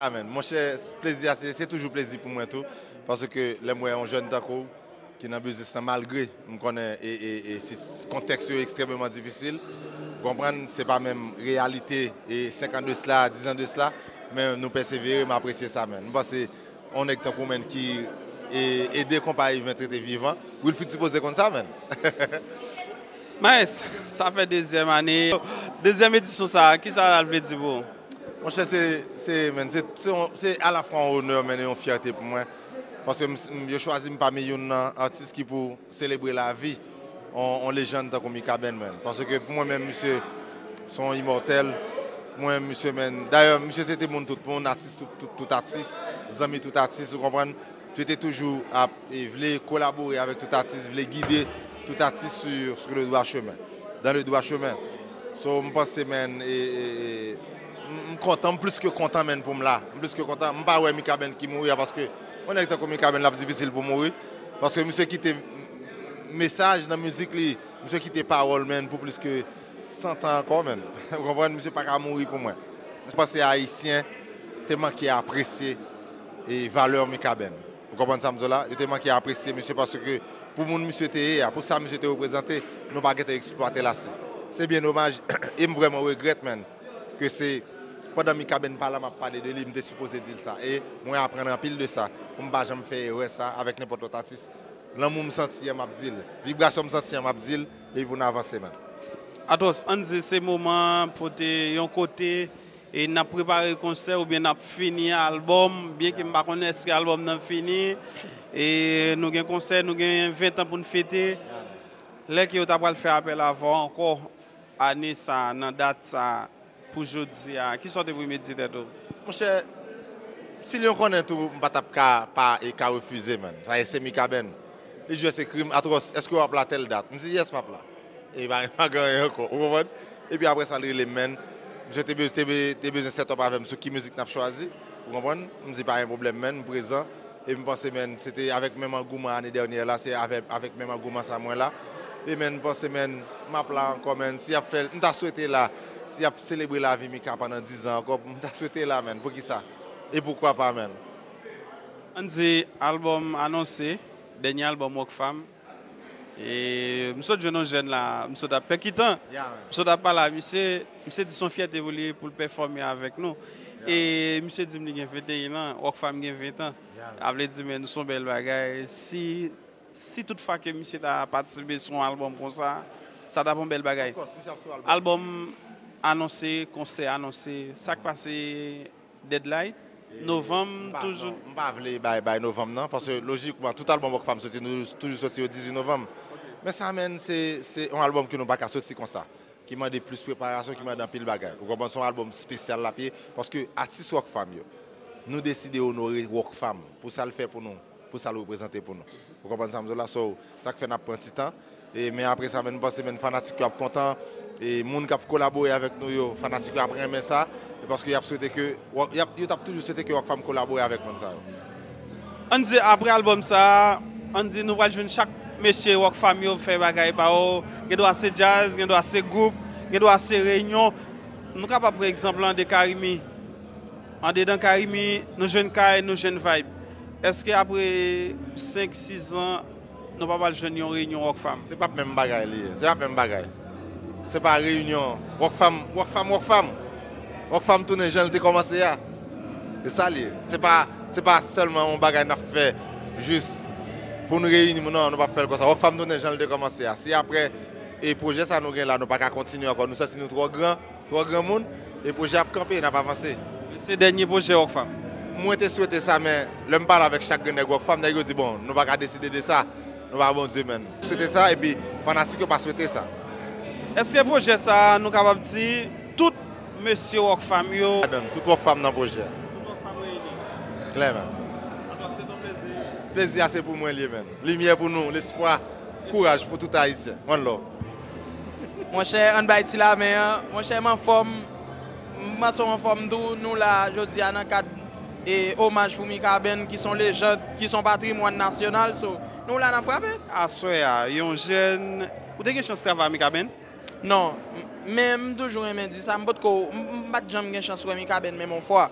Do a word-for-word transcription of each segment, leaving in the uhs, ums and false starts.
Amen. Monchè, plezi a, se, se toujou plezi pou mwen tou. Paske lè m wè yon jèn tankou w ki nan biznis lan, malgre m konnen e, e, e si kontèks yo ekstrèmeman difisil, ou konprann, se pa menm reyalite e senk an de sila, diz an de sila, men nou pèsevere, m apresye sa, men. M panse yon nèg tankou w, men, ki e, ede konpayi Ventre te vivan, Wilfrid sipoze konn sa, men. Maes, sa fè dezyèm ane, dezyèm edisyon sa, kisa l vle di pou ou? Monchè, se, se, men, se, se, yon- se alafwa yon onè, men, e yon fyète pou mwen. Paske m- m- yo chwazi m pami youn nan atis ki pou selebre lavi yon yon lejann tankou Mikaben, men. Paske pou mwen menm, misye se yon imòtèl. Pou mwen, misye, men, dayè, misye se te moun tout moun, atis tout, tout, tout atis, zanmi tout atis, ou konprann? Misye te toujou ap e, vle kolabore avèk tout atis, vle gide tout atis sur, sur le droit chemin, dans le droit chemin. So, m panse, men, e, e, e, m- m kontan, m plis ke kontan, men, pou m la. M plis ke kontan. M pa wè Mikaben ki mouri a, paske yon nèg tankou Mikaben, l ap difisil pou mouri. Paske misye kite m- mesaj nan mizik li, misye kite pawòl, men, pou plis ke san tan ankò, men. Ou konprann? Misye pa ka mouri pou mwen. M panse Ayisyen te manke apresye e valè Mikaben. Ou konprann sa m di w la? Yo te manke apresye misye paske pou moun misye te ye a, pou sa misye te reprezante, nou pa gentan eksplwate l ase. Se byen domaj, e m vrèman regrèt, men, ke se pandan Mikaben pa la m ap pale de li, m te sipoze di l sa. E mwen aprann anpil de sa, pou m pa janm fè erè sa avèk nenpòt lòt atis. Lanmou m santi an, m ap di l. Vibrasyon m santi an, m ap di l, epi pou n avanse, men. Atwòs, ann di se moman pote yon kote e n ap prepare konsè oubyen n ap fini albòm, byenke m pa konnen èske albòm nan fini. E nou gen konsè, nou gen ven tan pou n fete. Lè ke yo ta pral fè apèl avè w ankò ane sa, nan dat sa, pou jodi a, kisa w te premedye tèt ou? Monchè, si Lyon konnen tou, m pa t ap ka pa e ka refize, men. Sa e se Mikaben. Li di, "Èske krim Atwòs, èske w ap la tèl dat?" M di, "Yes, m ap la." E pa, pa gen anyen ankò. Ou konprann? Epi apre sa, l rele m, men. Misye te, bez- te, be- te bezwen set up avè m sou ki mizik n ap chwazi. Ou konprann? M di, "Pa gen pwoblèm, men. M prezan." E m panse, men, se te avèk menm angouman ane dènyè la, se avè- avèk menm angouman sa mwen la. E, men, m panse, men, m ap la ankò, men. Si y ap fè, m ta swete la, si y ap selebre lavi Mika pandan diz an ankò, m ta swete la, men. Poukisa? E poukwa pa, men? Ann di albòm anonse, dènye albòm Rockfam. E m sot jwenn yon jèn la, m sot ap pèkitan. M sot ap pale a misye, misye di se yon fyète pou li pou l pèfòme avèk nou. E misye di m li gen venteyen an, Rockfam gen ven tan. A vle di, men, nou se yon bèl bagay. Si, si tout fwa ke misye ta patisipe sou yon albòm konsa, sa t ap yon bèl bagay. Albòm anonse, konsè anonse, sa k pase Deadlight, novanm, toujou. M pa vle bay, bay novanm nan, paske lojikman, tout albòm Rockfam soti, nou toujou soti yo dizuit novanm. Men sa, men, se, se yon albòm ke nou pa ka soti konsa, ki mande plis preparasyon, ki mande anpil bagay. Ou konprann, se yon albòm espesyal l ap ye, paske atis Rockfam yo, nou deside onore Rockfam pou sa l fè pou nou, pou sa l reprezante pou nou. Ou konprann sa m di w la? So, sa k fè n ap pran ti tan. E, men apre sa, men, m panse, men, fanatik yo ap kontan. E moun k ap kolabore avèk nou yo, fanatik yo ap renmen sa. E paske y ap swete ke, y ap, yo t ap toujou swete ke Rockfam kolabore avèk moun sa yo. Ann di, apre albòm sa, ann di nou pral jwenn chak mesye Rockfam yo fè bagay pa yo. Gen dwa se djaz, gen dwa se gwoup, gen dwa se reyinyon. Nou kapab pran egzanp lan de Carimi. Andedan Carimi, nou jwenn kay, nou jwenn vibe. Èske apre senk, sis an, nou pa pral jwenn yon reyinyon Rockfam? Se p ap menm bagay li ye. Se p ap menm bagay. Se pa reyinyon Rockfam, Rockfam, Rockfam. Rockfam tounen jan l te kòmanse a. Se sa l ye. Se pa, se pa sèlman yon bagay n ap fè jis pou nou reyini moun, non, nou p ap fè l konsa. Rockfam tounen jan l te kòmanse a. Si apre e pwojè sa nou gen la, nou pa ka kontinye ankò, nou santi nou twò gran, twò granmoun, e pwojè ap kanpe, n ap avanse. Se dènye pwojè Rockfam? Mwen te swete sa, men lè m pale avèk chak grenn nèg Rockfam, nèg yo di, "Bon, nou pa ka deside de sa, nou pa Bondye, men." Swete sa, epi fanatik yo pa swete sa. Èske pwojè sa a, nou kapab di, tout mesye Rockfam yo? Ladan, tout Rockfam nan pwojè a. Tout Rockfam reyini. Klèman. Atò, se ton plezi. Plezi a se pou mwen l ye, men. Limyè pou nou, lespwa, kouraj pou tout Ayisyen. One love. Monchè, ann bay ti lamen an. Monchè, m anfòm. M panse w anfòm tou. Nou la jodi a nan kad e omaj pou Mikaben, ki s on lejand, ki s on patrimwàn nasyonal. So, nou la n ap frape. Aswè a, yon jèn. Ou te gen chans travay ak Mikaben? Non, m- men m toujou renmen di sa. M potko, m m pa t janm gen chans wè Mikaben menm yon fwa.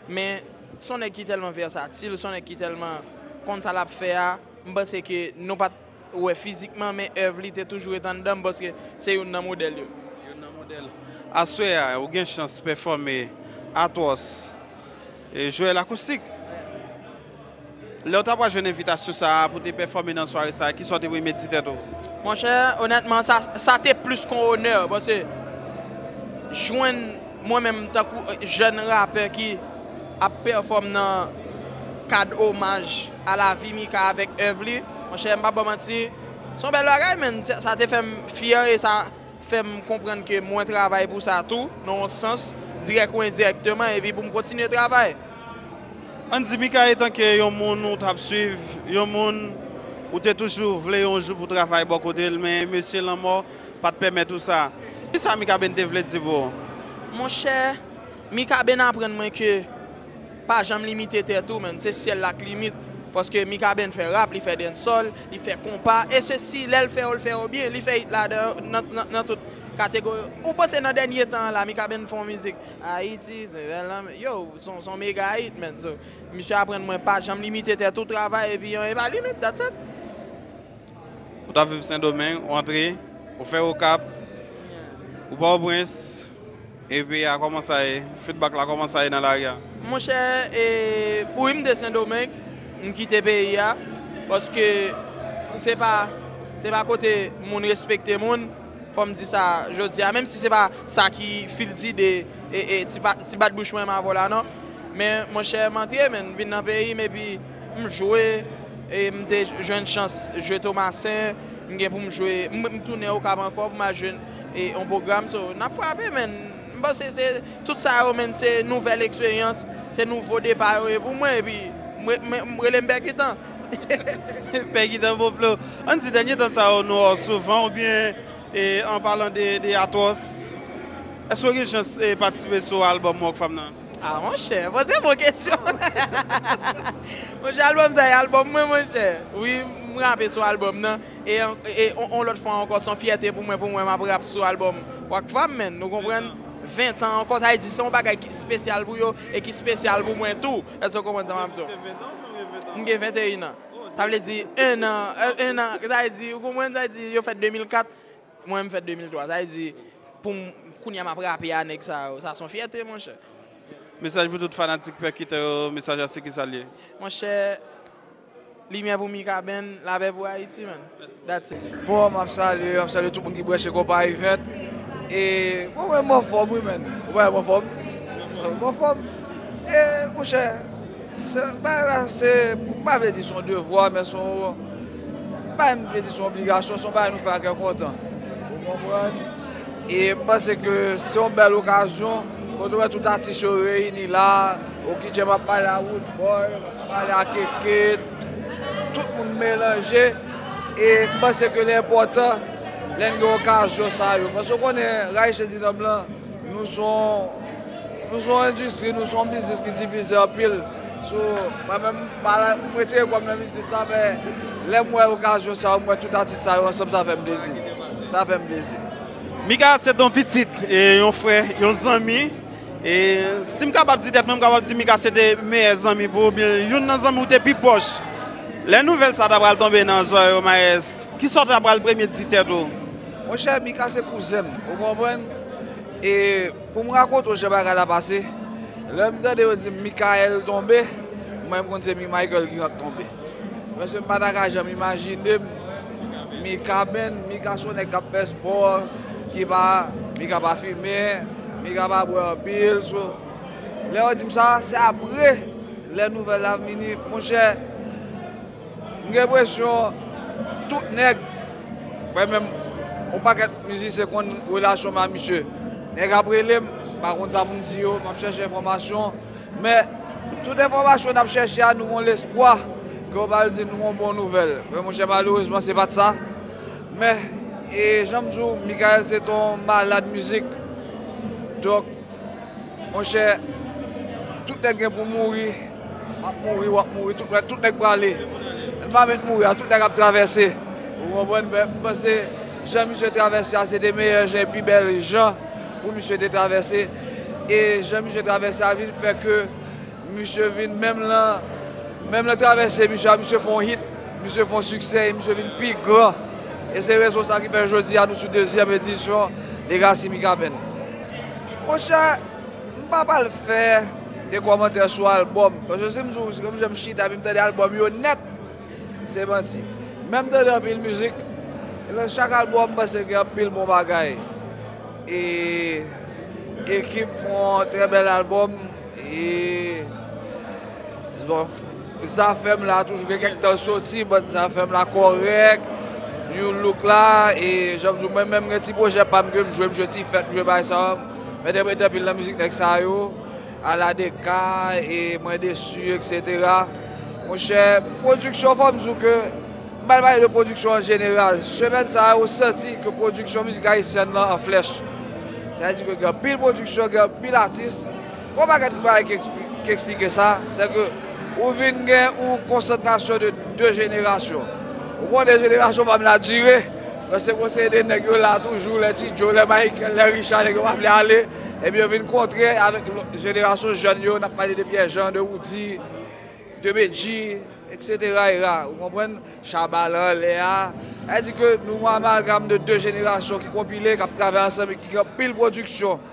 Men Se yon nèg ki tèlman vèsatil, se yon nèg ki tèlman konn sa l ap fè a. M panse ke nou pa t wè fizikman, men èv li te toujou ret anndan m, paske se youn nan modèl yo. Youn nan modèl. Aswè a, ou gen chans pèfòme Atwòs, e, Joel Akoustik. Lè w ta pral jwenn envitasyon sa a pou te pèfòme nan sware sa a, kisa w te premye di tèt ou? Monchè, onètman, sa, sa te plis kon onè, paske jwenn mwen menm tankou, eh, jèn rapè ki ap pèfòm nan kad omaj a lavi Mika avèk èv li, monchè, m p ap ba w manti, se yon bèl bagay, men sa, sa te fè m fyè e sa fè m konprann ke mwen travay pou sa tou, nan yon sans, dirèk ou endirèkteman, epi pou m kontinye travay. Ann di, Mika, etanke yon moun ou t ap swiv, yon moun ou te toujou vle yon jou pou travay bò kote l, men mesye lanmò pa t pèmèt ou sa. Kisa Mikaben te vle di pou ou? Monchè, Mikaben aprann mwen ke pa janm limite tèt ou, menn. Se syèl la k limit. Paske Mikaben fè rap, li fè dancehall, li fè konpa. E sesi, lè l fè yo, l fè yo byen. Li fè hit ladan, nan, nan, nan tout kategori. Ou panse nan dènye tan an la, Mikaben fè yon mizik Ayiti, se bèl lanmè. Yo, se yon, se yon mega hit, menn. So, misye aprann mwen pa janm limite tèt ou, travay, epi anyen pa limit, that's it. Ou t ap viv Sendomeng, ou antre, ou fè Okap, ou Pòtoprens, epi a kòman sa ye? Feedback la kòman sa ye nan lari a? Monchè, e, wi, m te Sendomeng, m kite peyi a, paske se pa, se pa kote moun respekte moun, fò m di sa jodi a, menm si se pa sa ki fil dide, e, e, ti pa, ti bat bouch mwen m avè w la, non. Men, monchè, m antre, men, m vin nan peyi m, epi m jwe, e m te jwenn chans jwe Tomasen, m gen pou m jwe, m, m tounen Okap ankò pou m al jwe, e, yon pwogram, so, n ap frape, men, m panse se, tout sa yo, men, se nouvèl eksperyans, se nouvo depa yo ye pou mwen, epi m, m, m rele m pèkitan. Pèkitan bon flow. Ann di, dènye tan sa yo, nou wè w souvan, oubyen, e, an palan de, de Atwòs, èske w gen chans, e, patisipe sou albòm Rockfam nan? Ah, monchè, poze bon kesyon. Monchè, albòm sa e albòm mwen, monchè. Wi, m rape sou albòm nan. E, e on, on lòt fwa ankò, se yon fyète pou mwen, pou mwen, m ap rap sou albòm Rockfam, menn. Nou konprann? Ven tan ankò, sa vle di, se yon bagay ki espesyal pou yo e ki espesyal pou mwen tou. Èske w konprann sa m ap di w? M gen venteyen an. Sa vle di, en an, e, en an, sa vle di, ou konprann, sa vle di, yo fèt de mil kat, mwen, m fèt de mil twa. Sa vle di, pou m, kounye a m ap rape a nèg sa yo. Sa se yon fyète, monchè. Mesaj pou tout fanatik Pèkitan yo, mesaj la se kisa l ye? Monchè, limyè pou Mikaben, lapè pou Ayiti, man. That's it. Bon, m ap salye, m ap salye tout moun ki branche Konpa Event. E, bon, mwen, m anfòm, wi, man. Ou pa wè m anfòm? M anfòm. E, monchè, se, bagay la, se, m pa vle di se yon devwa, men se yon, m pa vle di se yon obligasyon, se yon bagay nou fè a kè kontan. Ou konprann? E m panse ke se yon bèl okazyon, kote w wè tout atis yo reyini la, Okijen ap pale a Woodboy, ap pale a Keke, tout moun melanje. E m panse ke li enpòtan lè n gen okazyon sa yo. Paske w konnen, Rayche di nonm lan, nou se yon, nou se yon endistri, nou se yon biznis ki divize anpil. So, mwen menm, m pa la, m retire kò m nan biznis la, men lè m wè okazyon sa yo, m wè tout atis sa yo ansanm, sa fè m plezi. Sa fè m plezi. Mika se t yon pitit, e, yon frè, yon zanmi. E, si m kapab di tèt mwen, m kapab di Mika se te meyè zanmi pou ou, oubyen youn nan zanmi ou te pi pwòch. Lè nouvèl sa ta pral tonbe nan zòrèy ou, Maes, kisa w ta pral premye di tèt ou? Monchè, Mika se kouzen m, ou konprann? E pou m rakonte w jan bagay la pase, lè m tande yo di m Mikael tonbe, mwen, m konn se Mi-, Michael ki t ap tonbe. Paske m pa ta ka janm imajine m Mikaben, Mika se yon nèg k ap fè spò, ki pa, Mika pa fimen, Mika pa bwè anpil, so, lè yo di m sa, se apre, lè nouvèl la vini, monchè, m gen enpresyon tout nèg, mwen menm, yon pakèt mizisyen konn relasyon m ak misye. Nèg ap rele m, m pa konn sa pou m di yo, m ap chèche enfòmasyon. Men, tout enfòmasyon n ap chèche a, nou gon lespwa ke yo pral di nou yon bon nouvèl. Men monchè, malerezman, se pa t sa. Men, e jan m di w, Mikael se t yon malad mizik. Donk, monchè, tout nèg gen pou mouri, ap mouri, w ap mouri, tout, tout nèg prale. Ann pa met mouri a, tout nèg ap travèse. Ou konprann? Men, m panse jan misye travèse a, se te meyè jan, pi bèl jan pou misye te travèse. E jan misye travèse a vin fè ke Misye vin menm lan, menm lan travèse misye a, misye fè yon hit, misye fè yon siksè, e misye vin pi gran. E se rezon sa ki fè jodi a nou sou dezyèm edisyon Legacy Mikaben. Monchè, m pa pral fè de kòmantè sou albòm, paske si m di w, se kòm jan m chita epi m tande albòm yo nèt, se manti. Men m tande anpil mizik, e nan chak albòm, m panse gen anpil bon bagay. E ekip fè yon trè bèl albòm, e bon, Zafèm la toujou gen kèk tan soti, but Zafèm la kòrèk, New Look la, e jan m di w, mwen menm gen ti pwojè pa m ke m jwe, m jwe ti fèt, m jwe bagay sa yo, m entèprete anpil nan mizik nèg sa yo, Aladeka, e Mwen Desi, etsetera. Monchè, pwodiksyon, fò m di w ke m pral pale de pwodiksyon an jeneral. Semèn sa a, ou santi ke pwodiksyon mizik ayisyèn nan an flèch. Sa vle di ke gen anpil pwodiksyon, gen anpil atis. Gon pakèt bagay ki ekspli-, ki eksplike sa, se ke ou vin gen yon konsantrasyon de de jenerasyon. Ou konnen jenerasyon pa m la dire, paske gon seri de nèg yo la toujou, lè Ti Joe, lè Michael, lè Richard, nèg yo pa vle ale, epi yo vin kontre avèk lòt jenerasyon jèn yo, n ap pale de Pierre Jean, de Roody, de Medjy, etsetera era. Ou konprann? Shabba lan anlè a. Sa vle di ke nou yon amalgam de de jenerasyon ki konpile, k ap travay ansanm e ki gen anpil pwodiksyon.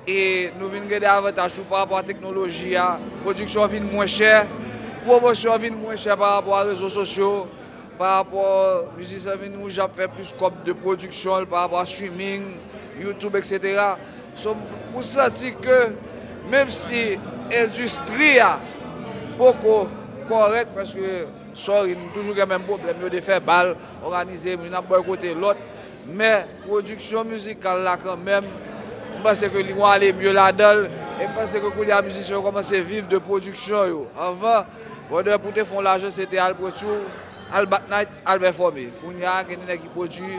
E nou vin gen de avantaj tou pa rapò a teknoloji a. Pwodiksyon vin mwen chè, pwomosyon vin mwen chè pa rapò a rezo sosyo, pa rapò mizisyen vin oblije ap fè plis kòb de pwodiksyon l pa rapò a streaming, YouTube, etsetera. So, ou santi ke menm si endistri a poko kòrèk, paske, sorry, nou toujou gen menm pwoblèm yo, de fè bal, òganize, youn ap bòykote lòt, men pwodiksyon mizikal la kanmenm, m panse ke li gon ale mye ladan l, e m panse ke kounye a mizisyen yo kòmanse viv de pwodiksyon yo. Anvan, brother, pou w te fè yon lajan, se te al pwodui w, al bat night, al pèfòme. Kounye a, gen de nèg ki pwodui,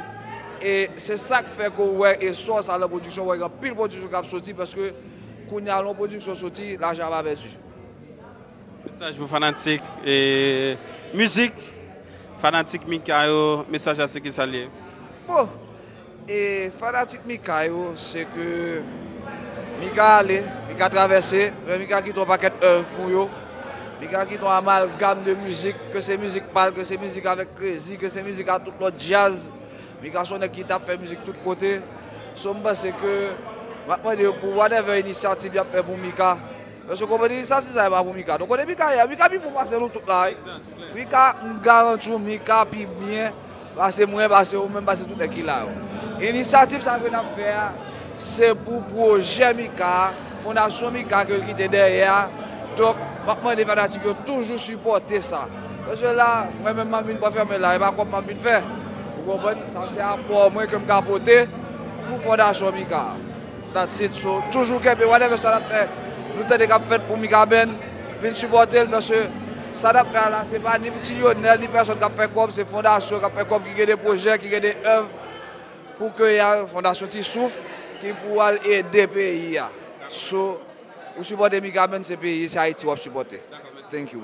e se sa k fè ke w wè esò sa nan pwodiksyon, w wè gen anpil pwodiksyon k ap soti, paske kounye a, lè yon pwodiksyon soti, lajan ap a pèdi. Mesaj pou fanatik, e, mizik, fanatik Mika yo, mesaj la se ki sa l ye? Bon, e fanatik Mika yo, se ke Mika ale, Mika travèse, men Mika kite yon pakèt èv pou yo. Mika kite yon amalgam de mizik, ke se mizik pa l, ke se mizik avèk Krezi, ke se mizik a tout lòt djaz. Mika se yon nèg ki t ap fè mizik tout kote. So, m panse ke, m ap mande yo pou whatever inisyativ y ap fè pou Mika. Paske w konprann inisyativ sa yo pa pou Mika. Nou konnen Mika ye, Mika pi bon pase nou tout la, wi. Mika, m garanti w, Mika pi byen pase mwen, pase ou menm, pase tout nèg ki la yo. Inisyativ sa ke n ap fè a, se pou pwojè Mika a, fondasyon Mika ke l kite dèyè a. Donk, m ap mande fanatik yo toujou sipòte sa. Paske la, mwen menm m ap vin pa fèmen la, e pa kòb m ap vin fè. Ou konprann? Sa se apò mwen ke m ka pote pou fondasyon Mika a. That's it. So, toujou kenbe, whatever sa n ap fè, nou tande k ap fèt pou Mikaben, vin sipòte l, paske sa n ap fè a la, se pa ni Ti Lionel, ni pèsonn k ap fè kòb, se fondasyon k ap fè kòb, ki gen de pwojè, ki gen de èv, pou ke y a fondasyon Ti Souf, ki pou al ede peyi a. So, ou sipòte Mikaben, se peyi, se Ayiti w ap sipòte. Thank you.